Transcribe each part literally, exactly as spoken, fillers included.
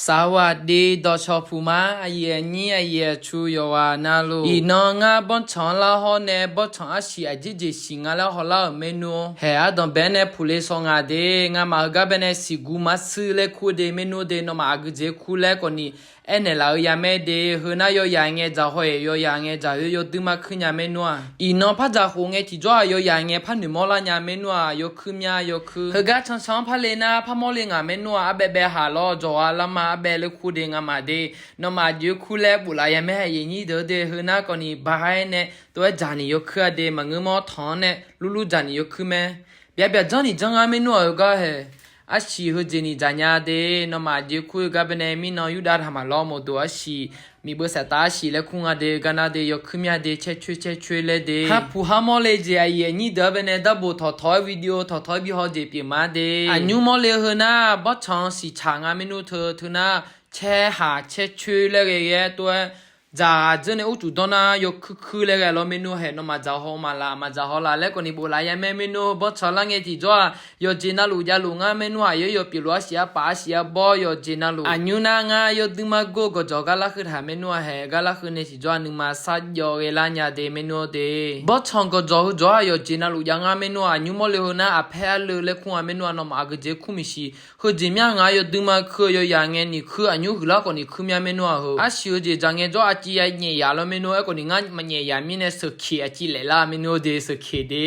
สวัสดี dawqcawq puq ma, aqyuif aqnyir aqyuif aqtsu yawqghaq navluf. Iqnan ngar bawrtsanq-anr lar hawr nae bawrtsanq arsiq aqjeq jeq siq nga laer hawlar-euq maernmr-or. Haeq ardanq bae nae puqle shaw nga de, ngamaf heugar bae nae siqguq mar suir laer kur de maernmr de, nawmaf aqgeujeq kur laer khawfni aernaeq laf-eu ya mae de. Heu nar yawyaq ngae dzaq haw-iq, yawyaq ngae dzaq-eu yawdui mar kuir nya maernmr-aq. Iqnan par dzaq khof ngae tiqjawr-aq yawyaq ngae par noeqmawr lar nya maernmr-aq, yawkuir mya yawkuir. Heugar cancan-anr par le nar par mawr le ngaq maernmr-aq, arbaev bae haq lawr, jawqghaq larma arbaev laer kur de ngamaf de. Nawmaf aqjox kur laer bof laf ya mae, aqyuif aqnyir deuq-eu de. Heu nar khawfni ba-aer nae tov-aer dzaq ni yawkuir-a de, maqngeur mawr tanq-anr nae lurlur dzaq ni yawkuir mae. Byav byaq janr ni janr ngar maernmr-aq, heugar haeq arsiq heujeq ni dzaq nya de. Nawmaf aqjox kur-eu gar bae nae mirnan yurdav taq maqlawr mawqdoq arsiq, miqbeuv saeqtav arsiq laer kur nga de. Gar nar de yawkuir mya de, caercoer caercoer laer de. Harpuq har mawr le jeq aqyuif aqnyir deuq-anr bae nae darboq tawqtawq-aer video tawqtawq-aer bi haw jeq pyeuf ma de. Aqnymr mawr le heu nar bawrtsanq siqtsaq nga maernmr teu teu nar, caer haq caercoer laer ghae ghae-aer tov-aer dzaq ghaq dzeur nae urcuf dawr nar yawkuir kuir laer ghae lawr maernmr haeq. Nawmaf dzaq haw maqlaf, maqdzaq haw laf laer khawfni bof laf ya mae maernmr. Bawrtsanq lar ngae tiqjawr-aq yawqjeq navluf javluf ngar maernmr-aq, yawr yawpyeuf luf arsiq arpaf arsiq arbawr yawqjeq navluf. Aqnymr nar ngar yawdui mar gor gawqjawq gar larkhuir taq maernmr-aq haeq, gar larkhuir nae tiqjawr-aq nuima sarjav ghae lar nya de maernmr-or de. Bawrtsanq gawqjawq heu jawq-aq yawqjeq navluf jav ngar maernmr-aq, aqnymr mawr le heu nar aqpaer arleu laer kur nga maernmr-aq, nawmaf aqgeujeq kur miqsiq. Heujeq mya ngaq-anr yawdui mar kuir-eu yawyaq ngae ni kuir, aqnymr huiqlar khawfni kuir mya maernmr-aq heu. Arsiq heujeq dzaq ngae jawr aqciv ya nyaef yaf lawr maernmr-aer khawfni ngar maqnyaef yaf mirnae sheuqkeq aqciv laef lar maernmr-or de, sheuqkeq de.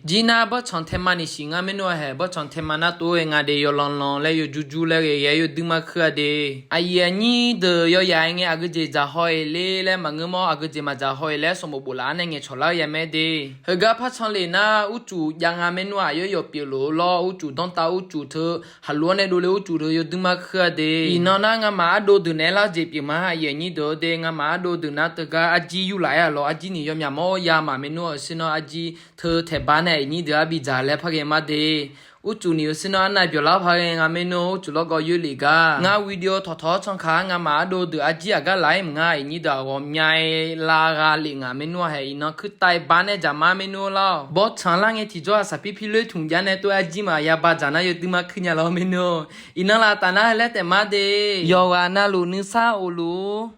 Jir nar bawrtsanq tae ma ni siq ngar maernmr-aq haeq, bawrtsanq tae ma nar tov-aer nga de, yawlanlan laer yawjur jur laer ghae ghae-aer yawdui mar kuir-a de. Aqyuif aqnyir deuq yawyaq ngae aqgeujeq dzaq haw-iq le laer maqngeur mawr, aqgeujeq maqdzaq haw-iq laer sanqbof bof laf-anr nae ngaeqcawq lar-eu ya mae de. Heugar par can lef nar urcuf jav nga maernmr-aq, yawr yawpyeuf luf-eu lawr urcuf danrtav urcuf teu haqlof-anr nae dovle urcuf teu yawdui mar kuir-a de. Iqnan nar ngamaf ardov deuq naeq-aer lar jeq pyeuf ma, aqyuif aqnyir deuq-eu de. Ngamaf ardov deuq nar teugar arjir yurlaf-aer-aq lawr, arjir ni yawmyaq mawr ya ma maernmr-aq, sher nar arjir teu taeq bar nae aqnyir deuq-anr bi dzaq laer par ghae ma de. Urcuf ni-eu sher nar arnav byawq lar par ghae nga maernmr, urcuf lawrgawv yoer lef gar. Ngar video tawqtawq-awr cankaq-a, ngamaf ardov deuq arjir aqgar laf-aer maqnga, aqnyir deuq-aq ghawqmya-aer lar gha lef ngaq maernmr-aq haeq, iqnan kuirtav bar nae dzaq ma maernmr lar-awq. Bawrtsanq lar ngae tiqjawr-aq saqpir pir loer tmq jav nae tov-aer arjir maqya ba dzaq nar yawdui mar kuir nya lawr maernmr. Iqnan laf taf nar heu laer taef ma de. Yawqghaq navluf nuisar of luf-ur.